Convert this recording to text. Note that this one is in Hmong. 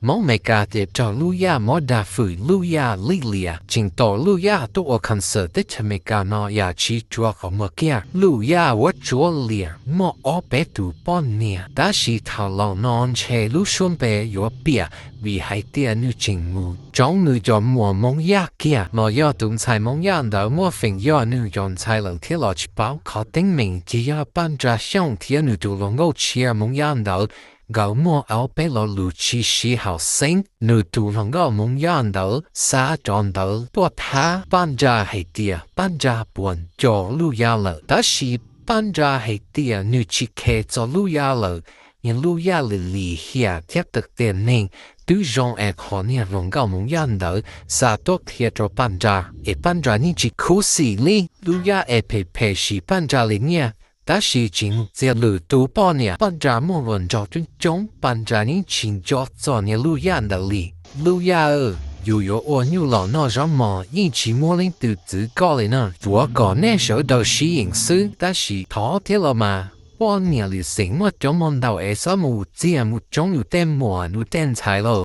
Hmoob Amelikas ces raug Lub Yaj muab dag fwm, Lub Yaj lig lias tseem tos Lub Yaj tuaj ua concert teb chaws Amelikas no yam tsis tshua qhov muag kiag. Lub Yaj vuab tsuab lias muaj ob peb tus poj niam, tab sis thaum los no ntshe lub suab npe yuav piam vim hais tias nws tseem mus tsoob nws cov muam Hmoob Yaj kiag los yog tus ntxhais Hmoob Yaj ntawd muaj feem yog nws cov ntxhais lawm thiab los tsis paub. Qhov teeb meem ces yog Paj Nra Xyooj thiab nws tus hluas nkauj tshiab Hmoob Yaj ntawd, nkawd muaj ob peb lo lus tsis sib haum xeeb. Nws tus hluas nkauj Hmoob Yaj ntawd xa cov ntawv tuaj thab Paj Nra hais tias Paj Nra puas nco Lub Yaj lawm, tab sis Paj Nra hais tias nws tsis khes txog Lub Yaj lawm. Yog Lub Yaj lim lim hiam thiab tawm tiam neeg, twb zoo es qhov niag hluas nkauj Hmoob Yaj ntawd xa tuaj qhia rau Paj Nra es Paj Nra yeej tsis khuv xim li. Lub Yaj es phem phem sim Paj Nra li nyiaj, tab sis tsis mus txiav lwm tus poj niam. Paj Nra muaj hluas nraug coob coob, Paj Nra yeej tsis nco txog niag Lub Yaj ntawd li. Lub Yaj, yus yuav ua nyuj los noj zaub mog, yeej tsis muaj leej twg txwv koj li na. Yuav kom nej sawv daws sib yeem xwb, tab sis thov thiab los mas, poj niam lwm xeem muaj coob muaj ntau es txhob mus txiag mus tsoob yus tej muam yus tej ntxhais lauj.